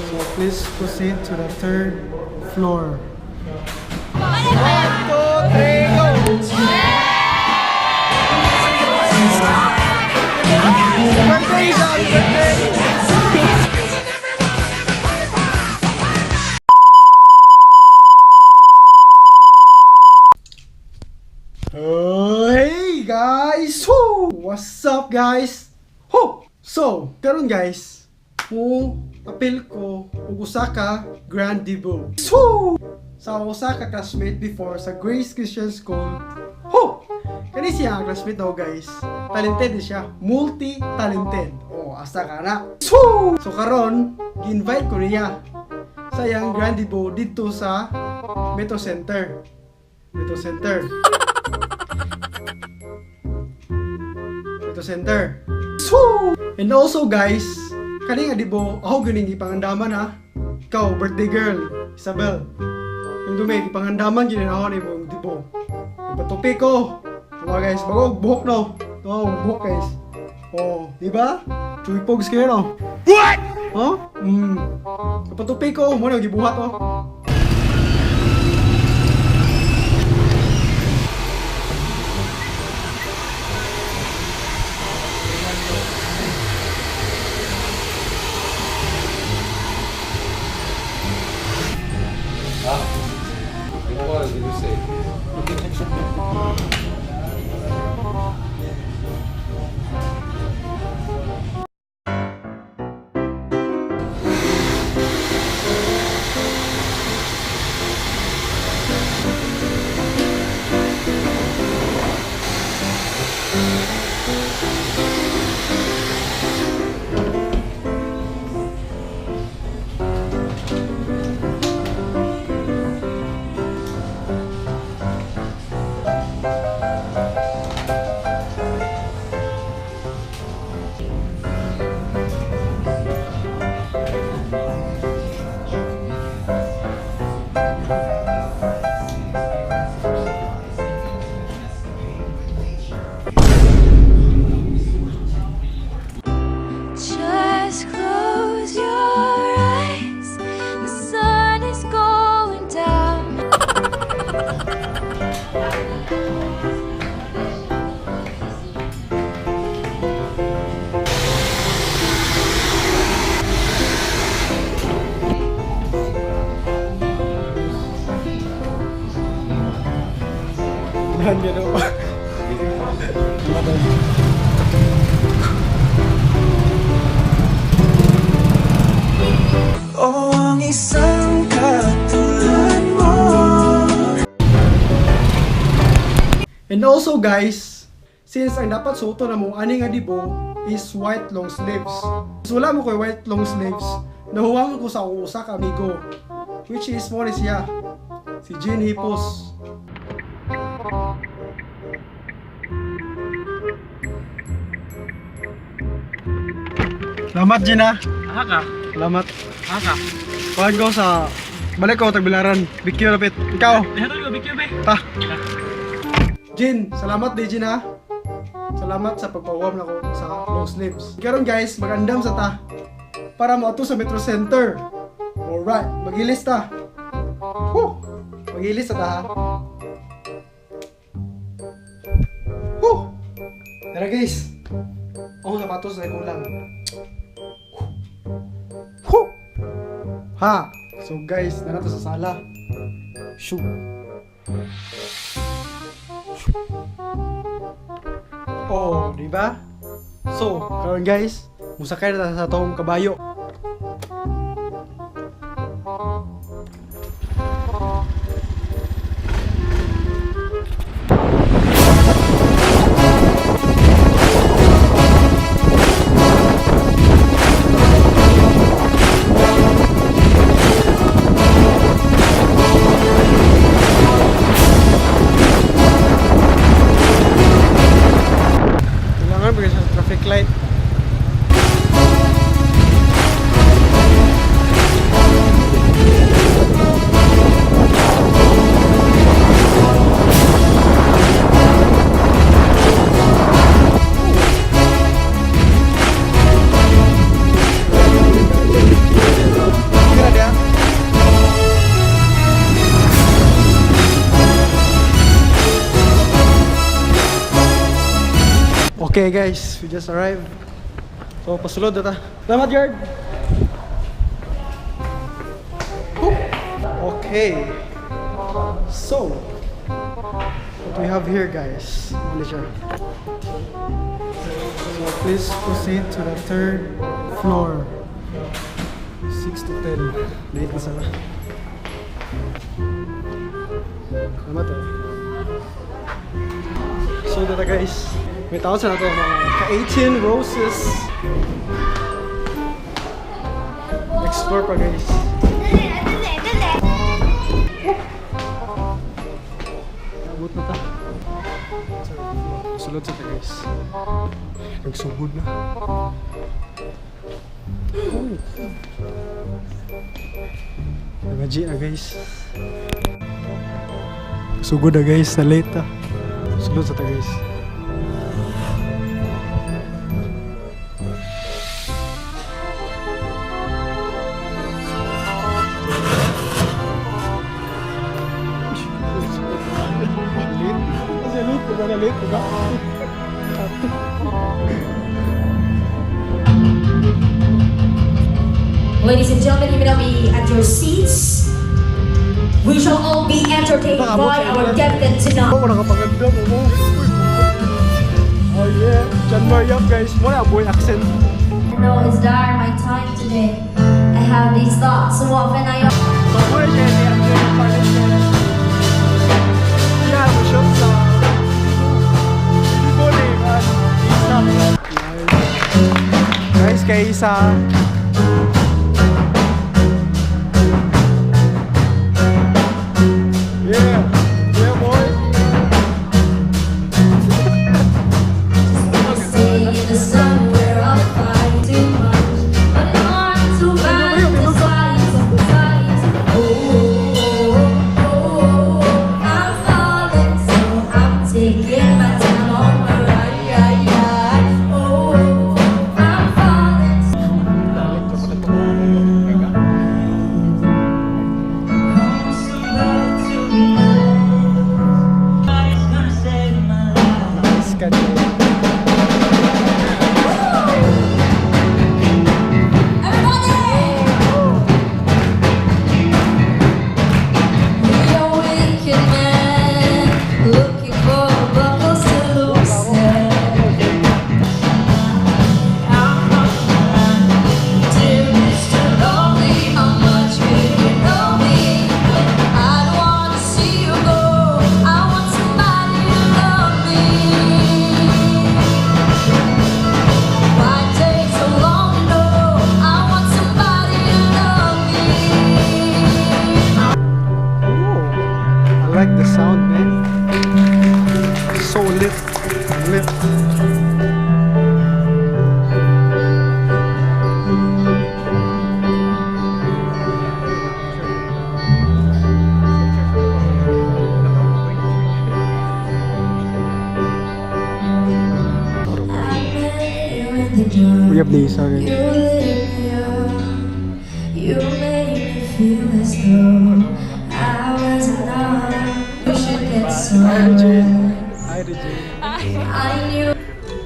So please proceed to the third floor. 1, 2, 3, go! Birthday, Isang! Birthday! Hey guys! Woo! What's up, guys? Woo! So, karon guys, mo apil ko og usa ka grand debut. Woo! Sa usa ka classmate before sa Grace Christian School. Woo! Kani siya ang classmate daw, guys. Talented ni siya, multi-talented. Oh, asa ka na. Woo! So karon, gi-invite ko niya sa iyang grand debut dito sa Metro Center. Metro Center. Metro Center. So, and also guys, kani nga dibo, ako ganing ipangandaman ha. Ikaw, birthday girl, Isabel. Yung dumi, ipangandaman gini na ako ni mong dibo. Ipatupi ko. Diba guys, bago buhok no. No, buhok guys. Oh, di ba? Chewy pogs kayo no. What? Huh? Ipatupi ko, mo na gibuhat oh. What did you say? Just close your eyes. The sun is going down. Yan, gano'n. Oh, ang isang katulad mo. And also guys, since ang dapat suoton na mo ani nga dibo is white long sleeves. So wala mo koy white long sleeves, nahuwang ko sa akong usa ka amigo, which is mo ni siya, si Jean Hipos. Salamat, Jean ah. Aha ka. Salamat. Aha ka. Kuhan ko sa balik ko tagbilaran. Bikyo lapit. Ikaw. Lihat ko big be. Ta. Jin, salamat din Jin ha. Salamat sa pagpawam nako sa long sleeves. Karon guys, magandam sa ta para moadto sa Metro Center. Alright, magilis ta. Woo! Magilis sa ta ha. Woo! Tara guys. Ako sapatos na kulang. Woo! Ha! So guys, nanato sa sala. Shoo. Oh, di ba? So, karon guys, musakay na ta sa atong kabayo. Kailangan ba sa traffic light? Okay guys, we just arrived. So pasulod na ta. Salamat, guard. Whew. Okay. So, what we have here, guys. Ano siya? So please proceed to the third floor. 6 to 10. Late na sila. Salamat eh. So tara guys, may tao sa nato mga ka 18 roses. Explore pa, guys. Oh! Abot na ta. Sulod sa ta, guys. Nagsugod na. Oh. Nagaji na, guys. Sugod na, guys, na late ta. Sulod sa ta, guys. Late. Kasi late ko na, late ko ka. Ladies and gentlemen, you may now be at your seats. We shall all be entertained by our captain tonight. Ako nakapaganda mo. Oh yeah, John Mariam, guys. Wala boy accent. I know it's dire my time today. I have these thoughts so often I So mo siya si Angelo Parles. Yeah, mo shot sa Cebu ni Isa. Guys, kay Isa. Yeah, boy. Stay in the sun where I'll find too much, but not too bad to size, size. Oh, I'm falling, so I'm taking my time on my ride. Oh, I'm falling. Nice ka niya. Everybody! We are wicked men looking for buckles to loosen. Dear Mr. Lonely, how much could you know me? I don't wanna see you go. I want somebody to love me. Why take so long to know? I want somebody to love me. Oh, I like the sound, man. So lit. Lit. I met you in the dark. Uyab ni Isa, guys. You lit me up. You made me feel as though I was enough. We should get Hi, some Regine. rest. Hi, Regine. I knew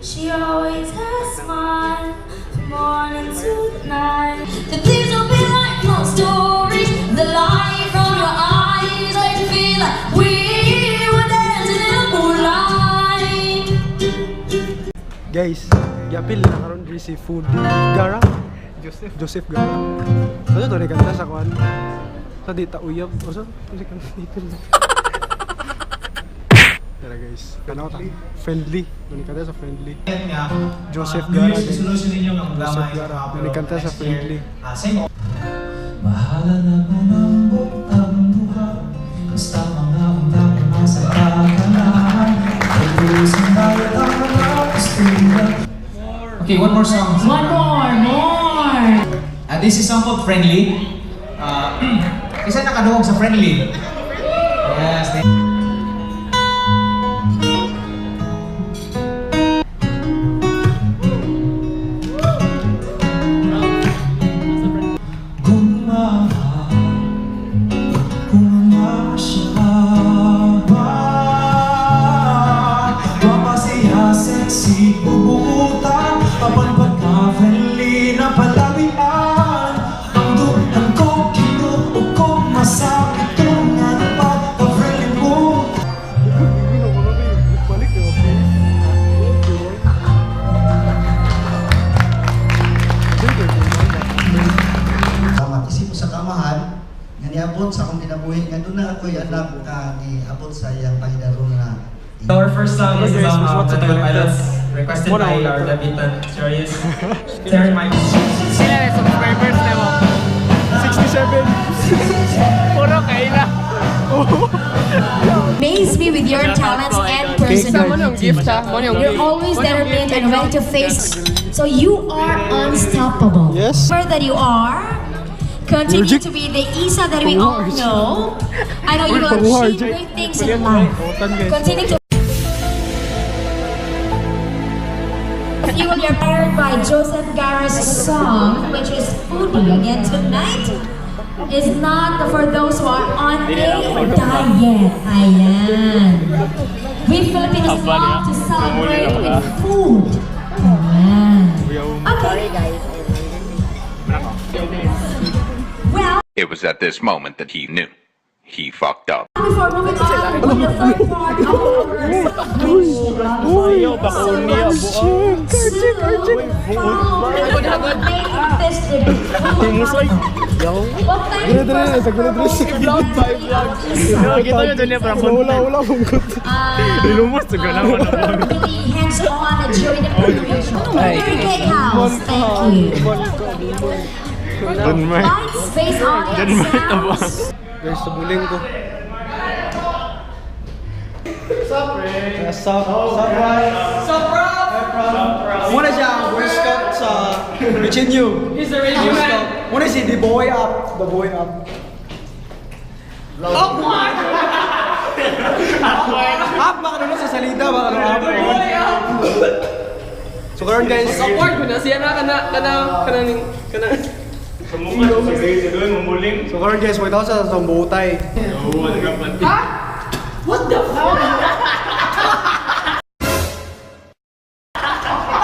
she always had a smile from morning to night. The things will be like long stories, the light from your eyes made you feel like we were dancing in the moonlight. Guys, giapil na karon diri si Food Gara. Joseph. Joseph Gara. Ano to ni kanta sa kuan? Sa di ta uyab. Usa si kanta dito. Tara guys, tanaw ta. Friendly. Nani kanta sa Friendly. Yan nga, Joseph New Gara, Year's guys. resolution ninyo nga maglamay Joseph sa Gara. mga Nani kanta sa next year. Friendly. Same. Bahala na kung ambot ang duha. Basta mga undang nasa kakanahan. Ayusin tayo ang mga postura. Okay, one more song. One more, more. This is song called "Friendly." Isa nakadungog sa "Friendly"? Yes. Thank Kung mahal, kung siya ba, Gwapa siya, sexy. Nga niabot sa akong kinabuhi nga duna ako'y anak ka niabot sa iyang pangidaron nga So our first song is a song of What's the the Pilots, requested Muna by ulit. our debutant, Serious. Terry Michael. Sila na subscribers na mo. 67. Puro kaila. Amaze me with your talents and Mo nung personality. gift ha. Mo nung You're gift. always Mo nung determined gift. and ready to face. So you are unstoppable. Yes. Where that you are, continue Magic. to be the Isa that we all know. I know you will Panguha, achieve Jake. great things in life. Kautan, guys. Continue to fuel your inspired by Joseph Gara's song, which is Foodie. Again, tonight is not for those who are on a diet. Ayan. We Filipinos love to celebrate with food. Ayan. Okay. Well, It was at this moment that he knew. He fucked up. before moving on with the third part of our Dire, dire, sa gulod, dire. Vlog by vlog. Kita nyo dun niya parang Wala, wala akong gut. Ilumos to gana mo na. Really hands-on during the preparation. Mary Cake House, thank you. Lights, face audience, sounds. Guys, sabuling ko. What's up, Ray? What's up? What's up, Ray? What's up, bro? Muna siya ang Boy Scout sa Virginia. He's the radio Boy man. Scout. Muna si The Boy Up. The Boy Up. Up! Up! Baka naman sa salida. Baka naman up. The boy up. So karon guys, Support ko na siya na kana kana kana ning kana. So karon guys, magtawa sa Sambutay. What the fuck?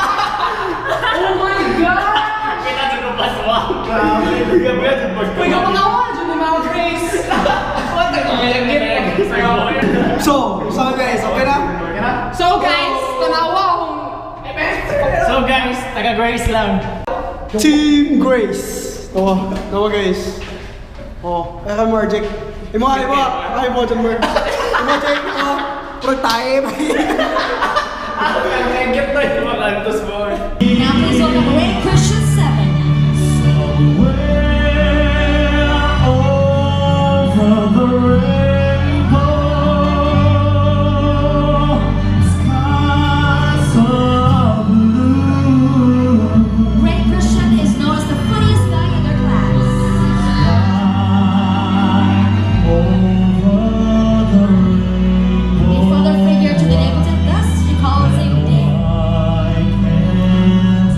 Oh my God! Uy, kapangawa dyan ni Mount Grace. What the So guys, okay na? So guys, tanawa akong So guys, taga Grace lang. Team Grace. Tawa, tawa guys. Oh, ay ka Marjek. Imo imo, ay mo dyan Mark. Imo Jek, oh. Puro tae. Now please welcome Ray Christian 7. Somewhere over the rainbow, skies are blue. Ray Christian is known as the funniest guy in their class. Over the A father figure to the debutant, thus she calls him Dick. I can't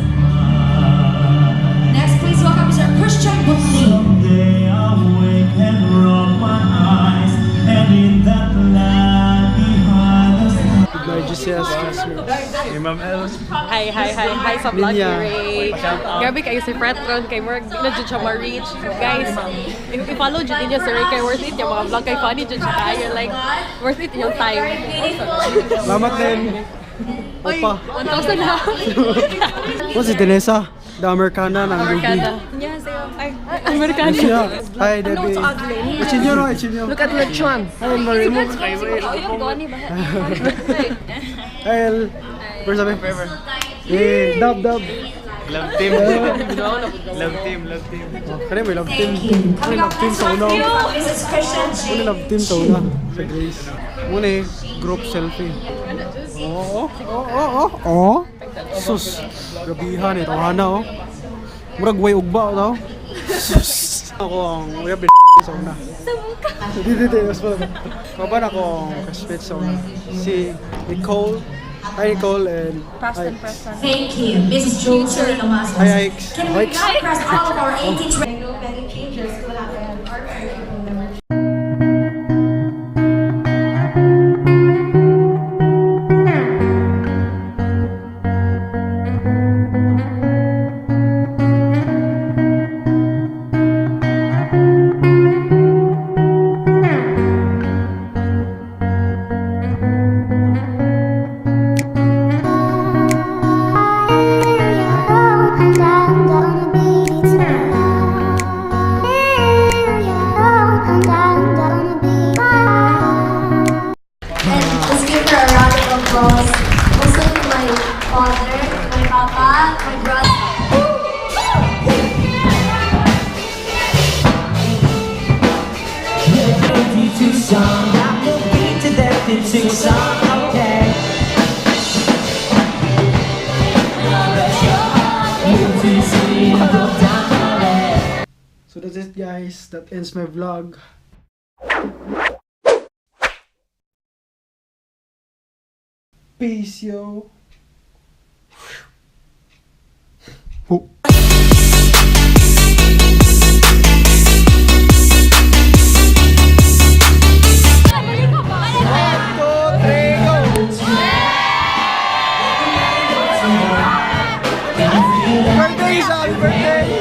hide. Next, please welcome Mr. Christian Butley. Someday I'll wake and rub my eyes, and in that land behind the sky. GCS classmates. Hi, hi, hi. Hi sa vlog ni Linya. Ray. Grabe kayo si Fred Ron kay Mark. Di na dyan siya ma-reach. Guys, i-follow dyan ninyo si Ray kay worth it yung mga vlog kay funny dyan siya kayo. Like, worth it yung time. Salamat din. Uy, Opa. 1,000 na. What's si Denesa? The Americana ng UB. Americana. Yes, ay, Americana. Siya. Hi, Debbie. Ichinyo no, ichinyo. Look at lechon. Hi, Marimo. Hi, El. Where's sabi? Eh, dab, dab. Love team. Love team, love team. Oh, kani may love team. Thank you. Muna Coming love up team next, sa una. Mrs. Christian J. Muna love team sa una. Sa Grace. Muna eh, group selfie. Oo, oo, oo, oo. Sus, gabihan eh, tawana oh. Murag way ugba oh, tao. Sus. Ako ang uyab ni sa una. Hindi, hindi, hindi. Mas pala. Kaban ako ang classmate sa una. Si Nicole. Hi, Nicole and Preston, Ike. Preston. Thank you, Mrs. Jules Tomaso. Hi, Ike. Can we Ike. now press all of our 18 I know many changes will happen. Our country will never I'm gonna be tonight. guys. That ends my vlog. Peace, yo. Ho. Two, three, go! Birthday, happy birthday!